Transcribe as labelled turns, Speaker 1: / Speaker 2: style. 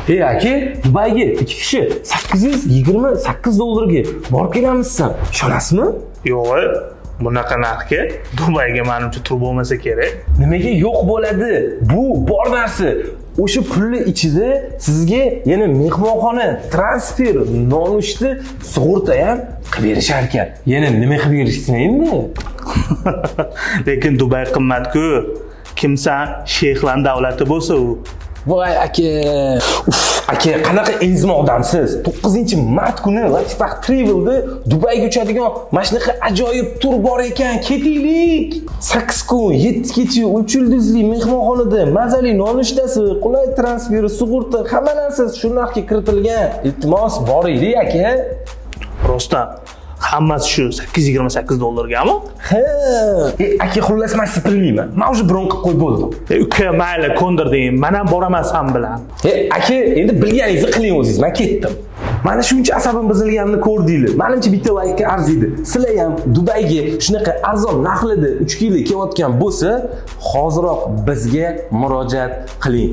Speaker 1: Ey aka, Dubayga 2 kishi 828 dollarga borib kelamiz desam, ishonasizmi?
Speaker 2: Yo'q, bunaqa narxga Dubayga menimcha tur bo'lmasa kerak.
Speaker 1: Nimaga yo'q bo'ladi? Bu bor narsa. O'sha pulni ichida sizga yana mehmonxona, transfer, nonushta, sug'urta ham qilib berishar ekan. Yana nima qilib berishsin endi?
Speaker 2: Lekin Dubay qimmat-ku. Kimsan, sheyxlar davlati bo'lsa u.
Speaker 1: Voy aka, uf, aka, qanaqa enzim odamsiz? 9-mart kuni Latifah Travel'da Dubayga uchadigan mana shunaqa ajoyib tur bor ekan, ketaylik. 8 kun, 7 kecha 3 yulduzli mehmonxonada mazali nonushtasi, qulay transferi, sug'urta, hamma narsasi shu narxga kiritilgan. Iltimos, boraylik aka.
Speaker 2: Rostdan hammasi shu 828 dollargami?
Speaker 1: Ha, aka, xullas men sizni bilmayman. Men уже bron qilib qo'yib bo'ldim.
Speaker 2: Uka, mayli, ko'ndirding. Men ham boraman san bilan.
Speaker 1: Aka, endi bilganingizni qiling o'zingiz. Men ketdim. Mana shuncha asabim buzilganini ko'rdinglar. Menimcha bitta laykka arziydi. Sizlar ham Dubayga shunaqa arzon narxlarda uchgili kelayotgan bo'lsa, hoziroq bizga murojaat qiling.